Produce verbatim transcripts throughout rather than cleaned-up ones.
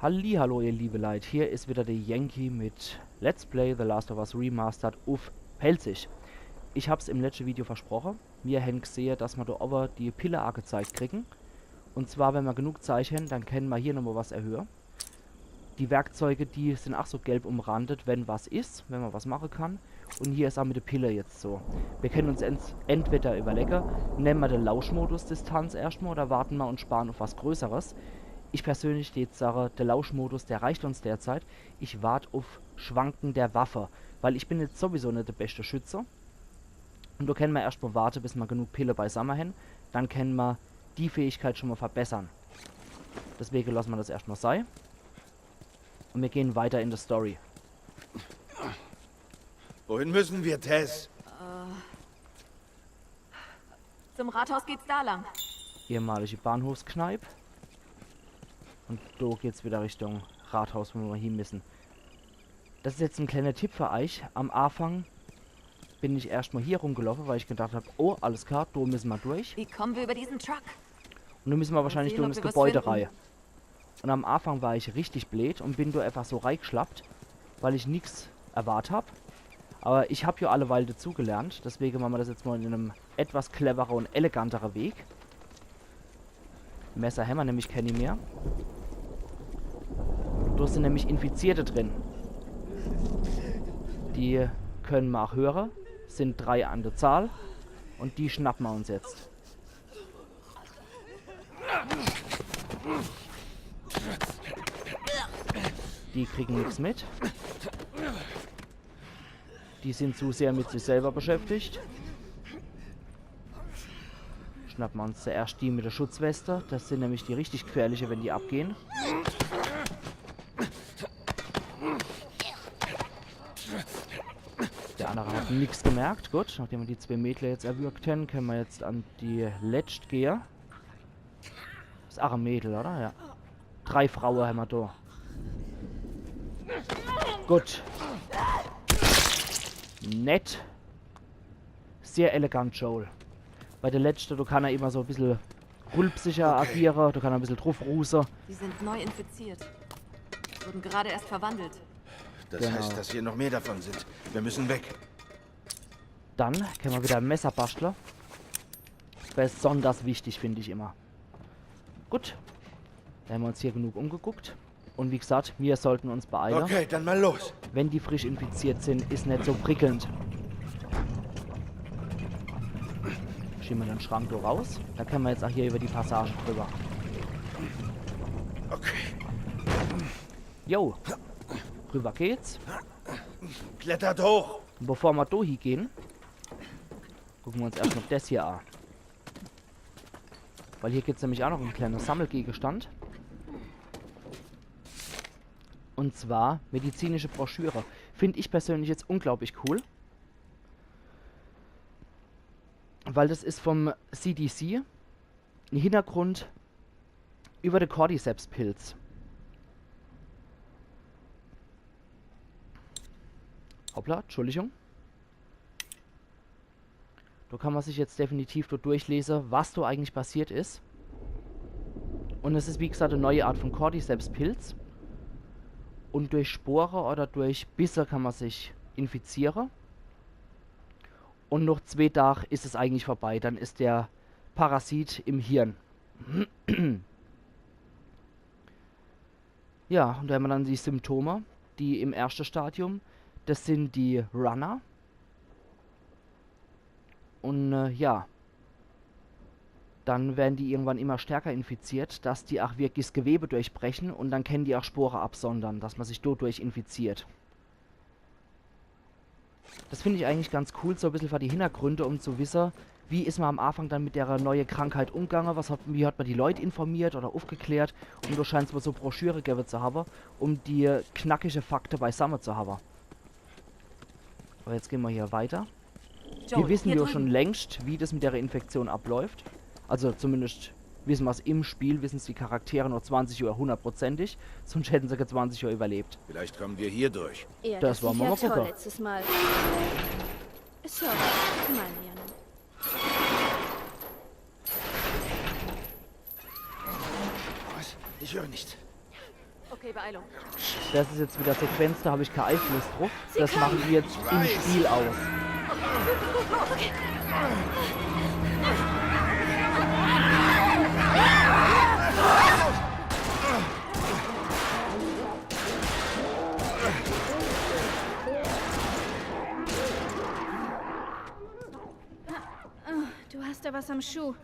Hallihallo, ihr liebe Leit, hier is wieder de Yankee mit Let's Play The Last of Us Remastered uff Pälzisch. Ich hab's im letschte Video versproche, mir hänn gsehe, dass ma do owwe die Pille agezeigt kriegen. Und zwar, wenn ma genug Zeich hänn, dann kenne ma hier nochmol was erhöhe. Die Werkzeuge, die sin ach so gelb umrandet, wenn was is, wenn ma was mache kann. Und hier is ach mit de Pille jetzt so. Mir kenne uns ents-, entweder überlege, nemme ma de Lauschmodus Distanz erschtmol oder warten ma und sparen uff was Größeres. Ich persönlich deet sage, de Lauschmodus, der reicht uns derzeit. Ich wart uff Schwanken der Waffe, weil ich bin jetzt sowieso net de beschte Schütze. Und do kenne ma erschtmol warte, bis ma genug Pille beisamme hänn. Dann kenne ma die Fähigkeit schon mol verbessern. Deswege losse ma das erschtmol sei. Und mir gehen weiter in de Story. Wohin müssen wir, Tess? Zum Rathaus geht's da lang. Ehemalige Bahnhofskneip. Und do geht's wieder Richtung Rathaus, wo ma hin müssen. Das is jetzt en kleiner Tipp für eich. Am Afang bin ich erschtmol hier rumgelaufe, weil ich gedacht hab, oh, alles klar, do müssen ma durch. Wie kommen wir über diesen Truck? Und do müssen ma wahrscheinlich sehen, durch ob das wir was Gebäude finden. Rei. Und am Afang war ich richtig bleed und bin do einfach so reigeschlappt, weil ich nix erwart hab. Aber ich hab jo alleweil dazugelernt, deswege mache ma das jetzt mol in einem etwas cleverer und eleganterer Weg. Messer hämmer nämlich kenni mehr. Do sin nämlich Infizierte drin. Die kenne ma ach höre. Sin drei an de Zahl. Und die schnappe ma uns jetzt. Die kriegen nix mit. Die sin zu sehr mit sich selber beschäftigt. Schnappe ma uns zuerscht die mit de Schutzweste. Das sin nämlich die richtig gefährliche, wenn die abgehen. Der andere hat nix gemerkt. Gut, nachdem ma die zwee Mädle jetzt erwürgt hänn, kenne ma jetzt an die letscht gehe. Is ach e Mädel, oder? Ja. Drei Fraue hämmer do. Gut. Nett. Sehr elegant, Joel. Bei de letschte, do kann er immer so e bissel rülpsiger agiere, do kann er e bissel druffruuse. Die sind neu infiziert. Wurden gerade erst verwandelt. Das heißt, dass hier noch mehr davon sind. Wir müssen weg. Dann kenne ma wieder e Messer baschtle. Besonders wichtig, find ich immer. Gut. Do hämmer uns hier genug umgeguckt. Und wie gesagt, mir sollten uns beeile. Okay, dann mal los. Wenn die frisch infiziert sin, is net so prickelnd. Schiebe ma den Schrank do raus. Do kenne ma jetzt ach hier über die Passage drüber. Okay. Jo. Rüber geht's. Klettert hoch. Und bevor ma do hie gehen, gucke ma uns erscht noch des hier a. Weil hier gibt's nämlich auch noch en kleine Sammelgegenstand. Und zwar medizinische Broschüre. Find ich persönlich jetzt unglaublich cool. Weil das is vom C D C. En Hintergrund über de Cordyceps-Pilz. Hoppla, Entschuldigung. Do kann ma sich jetzt definitiv do durchlese, was do eigentlich passiert is. Und es is, wie gesagt, e neue Art von Cordyceps-Pilz. Und durch Spore oder durch Bisse kann ma sich infiziere. Und noch zwee Tag is es eigentlich vorbei. Dann is der Parasit im Hirn. Ja, und do hämmer dann die Symptome, die im erschte Stadium, das sin die Runner. Und, äh, ja. Dann werden die irgendwann immer stärker infiziert, dass die auch wirklich das Gewebe durchbrechen und dann kennen die auch Spore absondern, dass ma sich dodurch infiziert. Das find ich eigentlich ganz cool, so e bissel für die Hintergründe, um zu wisse, wie is ma am Anfang dann mit der neue Krankheit umgange, was hat, wie hat ma die Leut informiert oder aufgeklärt. Und do scheint's wohl so Broschüre gewwe zu habe, um die knackige Fakte beisamme zu habe. Aber jetzt gehen ma hier weiter. Joel, wir wissen hier ja drüben. Schon längst, wie das mit der Infektion abläuft. Also zumindest wissen ma's im Spiel, wissen's die Charaktere nur zwanzig Uhr hundertprozentig, sonst hätten se kä zwanzig Uhr überlebt. Vielleicht kommen wir hier durch. Ja, das war mal gucken. Letztes Mal. So, meine Jana. Was? Ich höre nichts. Okay, Beeilung. Das is jetzt wieder Sequenz, da hab ich kein Einfluss drauf. Das machen wir jetzt im Spiel aus. Du hast da was am Schuh.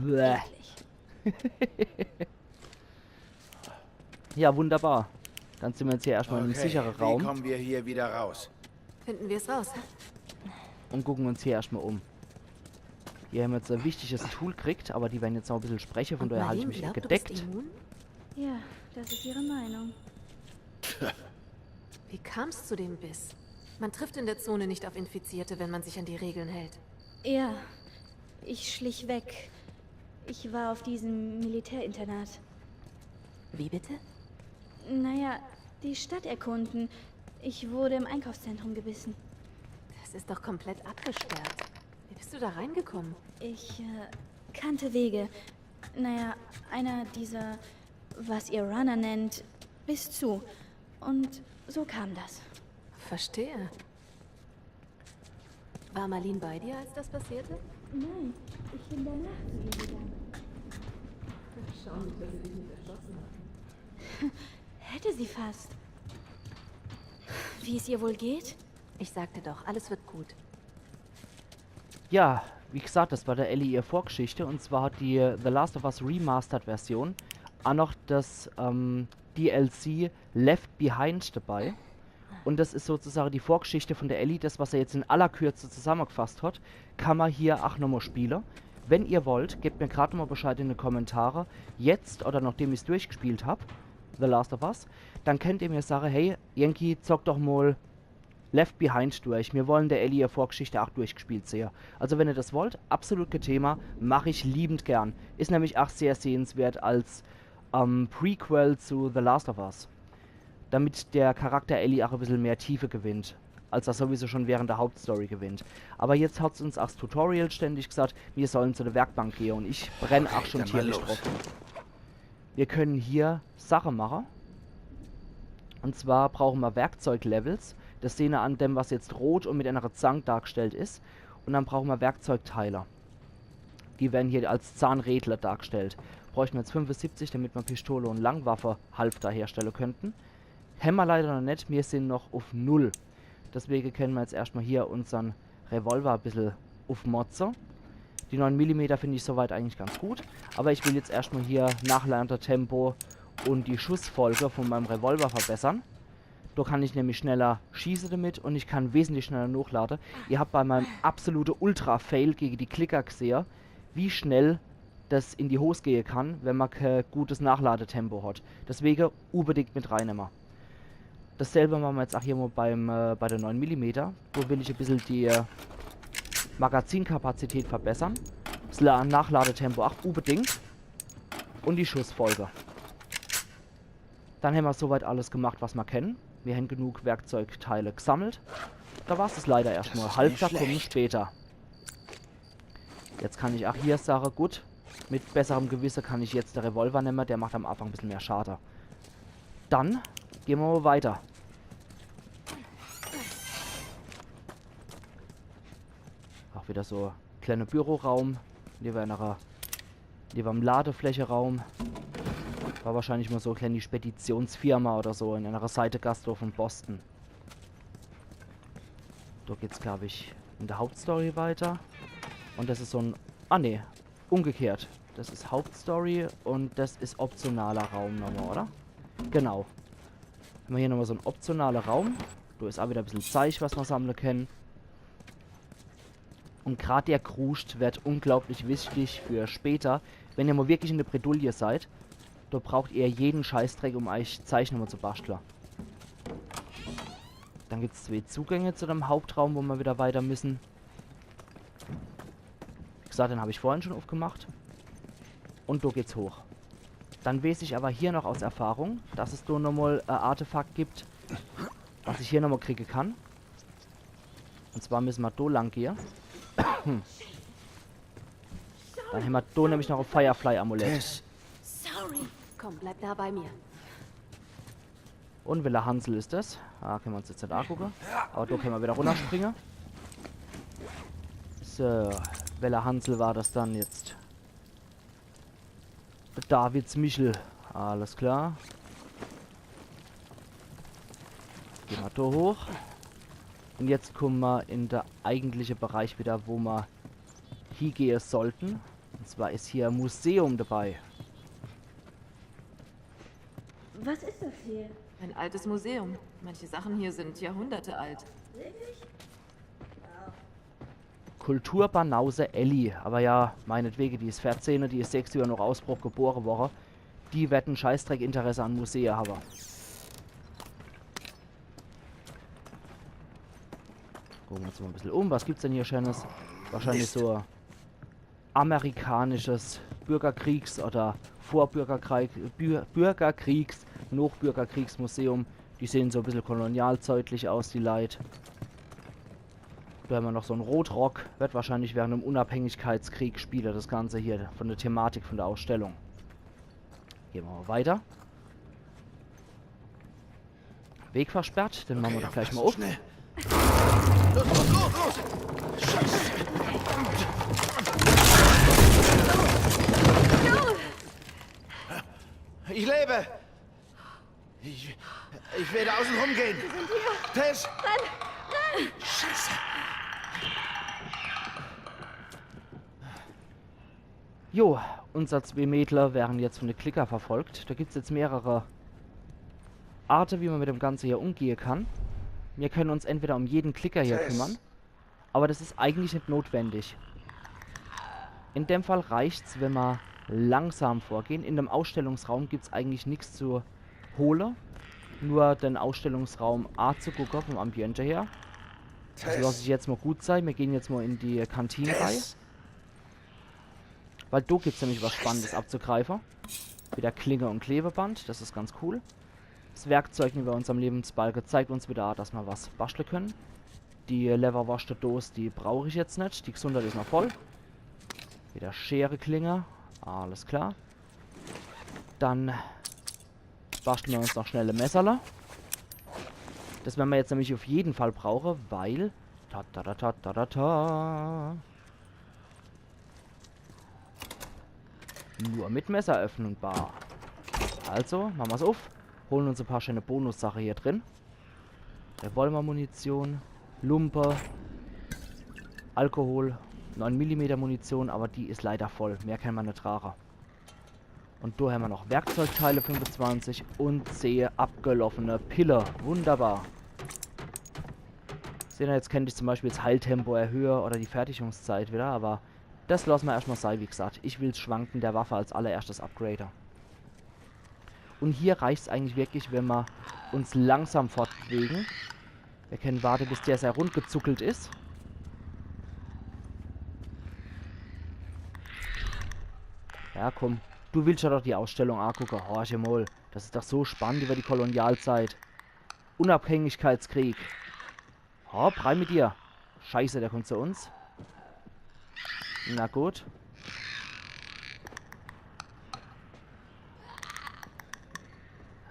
Bäh. Ja, wunderbar. Dann sind wir jetzt hier erstmal in einem Okay, sicheren wie Raum kommen wir hier wieder raus? Finden wir es raus. und gucken uns hier erstmal um. Hier haben wir jetzt ein wichtiges Tool gekriegt, aber die werden jetzt noch ein bisschen sprechen, von Und daher halte ich Marlene mich glaubt, du bist gedeckt. Immun? Ja, das ist ihre Meinung. Wie kam's zu dem Biss? Man trifft in der Zone nicht auf Infizierte, wenn man sich an die Regeln hält. Ja, ich schlich weg. Ich war auf diesem Militärinternat. Wie bitte? Naja, die Stadt erkunden. Ich wurde im Einkaufszentrum gebissen. Das ist doch komplett abgesperrt. Wie bist du da reingekommen? Ich äh, kannte Wege. Naja, einer dieser, was ihr Runner nennt, biss zu. Und so kam das. Verstehe. War Marlene bei dir, als das passierte? Nein, ich bin danach zu ihr gegangen. Schade, dass sie dich nicht erschossen hat. Hätte sie fast. Wie es ihr wohl geht? Ich sagte doch, alles wird gut. Ja, wie gesagt, das war der Ellie ihr Vorgeschichte. Und zwar hat die The Last of Us Remastered Version auch noch das ähm, D L C Left Behind dabei. Und das is sozusagen die Vorgeschichte von der Ellie, das, was er jetzt in aller Kürze zusammengefasst hat, kann man hier auch nochmal spielen. Wenn ihr wollt, gebt mir grad nochmal Bescheid in die Kommentare, jetzt oder nachdem ich's durchgespielt hab, The Last of Us, dann könnt ihr mir sagen, hey, Yankee, zock doch mal Left Behind durch. Wir wollen der Ellie ihr Vorgeschichte auch durchgespielt sehen. Also wenn ihr das wollt, absolut kein Thema, mach ich liebend gern. Is nämlich auch sehr sehenswert als ähm, Prequel zu The Last of Us. Damit der Charakter Ellie auch ein bisschen mehr Tiefe gewinnt, als er sowieso schon während der Hauptstory gewinnt. Aber jetzt hat's uns als Tutorial ständig gesagt, wir sollen zu der Werkbank gehen und ich brenn auch schon Dann mal tierisch los. drauf. Wir können hier Sache machen. Und zwar brauchen wir Werkzeuglevels. Das sehen wir an dem, was jetzt rot und mit einer Zang dargestellt is. Und dann brauchen wir Werkzeugteile. Die werden hier als Zahnrädler dargestellt. Bräuchten wir jetzt fünfundsiebzig, damit wir Pistole und Langwaffe Halfter herstellen könnten. Hämmer leider noch net, wir sind noch auf null. Deswegen können wir jetzt erstmal hier unseren Revolver ein bisschen aufmotzen. Die neun Millimeter finde ich soweit eigentlich ganz gut. Aber ich will jetzt erstmal hier Nachladetempo und die Schussfolge von meinem Revolver verbessern. Da kann ich nämlich schneller schießen damit und ich kann wesentlich schneller nachladen. Ihr habt bei meinem absoluten Ultra-Fail gegen die Klicker gesehen, wie schnell das in die Hose gehen kann, wenn man kein gutes Nachladetempo hat. Deswegen unbedingt mit reinnehmen. Dasselbe machen wir jetzt auch hier mal beim, äh, bei der neun Millimeter. Da will ich ein bisschen die äh, Magazinkapazität verbessern. Das La Nachladetempo auch unbedingt. Und die Schussfolge. Dann haben wir soweit alles gemacht, was wir können. Wir haben genug Werkzeugteile gesammelt. Da war's es leider erstmal. Ist Halfter nicht kommen schlecht. Später. Jetzt kann ich auch hier sagen, gut, mit besserem Gewissen kann ich jetzt den Revolver nehmen, der macht am Anfang ein bisschen mehr Schade. Dann gehen wir mal weiter. Auch wieder so kleiner Büroraum, neben einer, neben einem Ladeflächeraum. War wahrscheinlich mal so eine kleine Speditionsfirma oder so in einer Seitegasse von Boston. Da geht's, glaube ich, in der Hauptstory weiter. Und das ist so ein, ah nee, umgekehrt. Das ist Hauptstory und das ist optionaler Raum nochmal, oder? Genau. Haben wir hier nochmal so einen optionalen Raum. Da ist auch wieder ein bisschen Zeug, was wir sammeln können. Und gerade der Kruscht wird unglaublich wichtig für später. Wenn ihr mal wirklich in der Bredouille seid, da braucht ihr jeden Scheißdreck, um euch Zeug nochmal zu basteln. Dann gibt's zwei Zugänge zu dem Hauptraum, wo wir wieder weiter müssen. Wie gesagt, den habe ich vorhin schon aufgemacht. Und da geht's hoch. Dann weiß ich aber hier noch aus Erfahrung, dass es da nochmal ein Artefakt gibt, was ich hier nochmal kriegen kann. Und zwar müssen wir da lang gehen. Dann haben wir da nämlich noch ein Firefly-Amulett. Tess, Komm, bleib nah bei mir. Und weller Hansel is des? Ah, kenne mer uns jetzt net angucke. Awwer do kenne mer widder runnerspringe. So, weller Hansel war des dann jetzt? De Davids Michel. Alles klar. Gehn mer do hoch. Und jetzt kumme mer in de eigentliche Bereich widder, wo mer hiegehe sollten. Und zwar is hier e Museum dabei. Was ist das hier? Ein altes Museum. Manche Sachen hier sind Jahrhunderte alt. Wirklich? Kulturbanause Ellie. Awwer ja, meinetwege, die is verzehne, die is sechs Johr noch Ausbruch gebore worre. Die werd en Scheißdreck Interesse an Musee hawwe. Gucke mer uns mol e bissel um. Was gibt's denn hier Scheenes? Wahrscheinlich so amerikanisches Bürgerkriegs- oder Vorbürgerkrieg, Bür-, Bürgerkriegs-, Nochbürgerkriegsmuseum. Die sehn so e bissel kolonialzeitlich aus, die Leit. Do hämmer noch so en Rotrock. Werd wahrscheinlich während dem Unabhängigkeitskrieg spiele, des Ganze hier, von de Thematik von de Ausstellung. Gehn mer mol weiter. Weg versperrt, den mache mer doch gleich mol uff. Schnell. Los, los, los, los! Scheiße! Ich lebe! Ich, ich werde außen rumgehen. Tess! Scheiße! Jo, unser zwee Mädler werre jetzt von de Klicker verfolgt. Do gibt's jetzt mehrere Arte, wie mer mit dem Ganze hier umgehe kann. Mir kenne uns entweder um jeden Klicker hier kümmere, awwer des is eigentlich net notwendig. In dem Fall reicht's, wenn mer langsam vorgehn. In dem Ausstellungsraum gibt's eigentlich nix zu hole. Nur den Ausstellungsraum azugucke vom Ambiente her. Des loss ich jetzt mol gut sei. Mir gehn jetzt mol in die Kantine rei. Weil do gibt's nämlich was Spannendes abzugreife. Widder Klinge und Klebeband, des is ganz cool. Des Werkzeug iwwer unserm Lebensbalke zeigt uns widder, dass mer was baschtle kenne. Die Lewwerworschte-Dos, die brauch ich jetzt net. Die Gesundheit is noch voll. Widder Schere, Klinge. Alles klar. Dann baschtle mer uns noch schnell e Messerle. Des werre mer jetzt nämlich uff jeden Fall brauche, weil... Ta, ta, ta, ta, ta, ta, ta. Nur mit Messer öffnenbar. Also, mache mer's uff. Hole uns e paar scheene Bonussache hier drin. Revolvermunition, Lumpe, Alkohol, neun Millimeter Munition, awwer die is leider voll. Mehr kenne mer net trage. Und do hämmer noch Werkzeugteile fünfundzwanzig und zeh abgelaufene Pille. Wunderbar. Sehn mer, jetzt kennt ich zum Beispiel des Heiltempo erhöhe oder die Fertigungszeit widder, awwer des losse mer erschtmol sei, wie gesagt. Ich will's Schwanken der Waffe als allererschtes upgrade. Und hier reicht's eigentlich wirklich, wenn mer uns langsam fortbewege. Mir kenne warte, bis der sei rundgezuckelt is. Ja, komm. Du willsch jo doch die Ausstellung agucke. Horch emol. Des is doch so spannend iwwer die Kolonialzeit. Unabhängigkeitskrieg. Hopp, rei mit dir. Scheiße, der kommt zu uns. Na gut.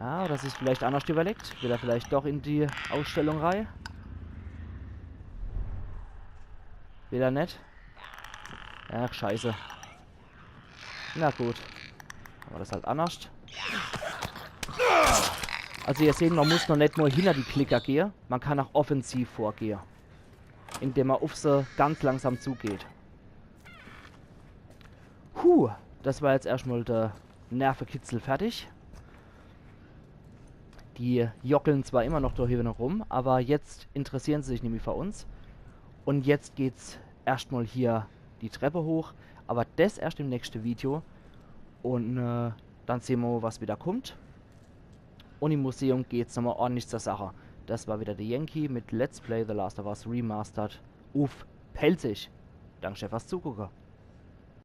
Ja, oder sich's vielleicht annerscht iwwerlegt. Will er vielleicht doch in die Ausstellung rei? Will er net? Ach, scheiße. Na gut. Mache mer des halt annerscht. Also ihr seht, mer muss noch net nur hinner die Klicker gehe. Mer kann ach offensiv vorgehe. Indem mer uff se ganz langsam zugeht. Puh, des war jetzt erschtmol de Nervekitzel fertig. Die jockeln zwar immer noch do hinne rum, awwer jetzt interessieren se sich nimmi für uns. Und jetzt geht's erschtmol hier die Treppe hoch, awwer des erscht im nächschte Video. Und äh, dann sehn mer mol, was widder kummt. Und im Museum geht's nochmol ordentlich zur Sache. Des war widder de Yankee mit Let's Play The Last of Us Remastered uff Pälzisch. Dankeschön fürs Zugucke.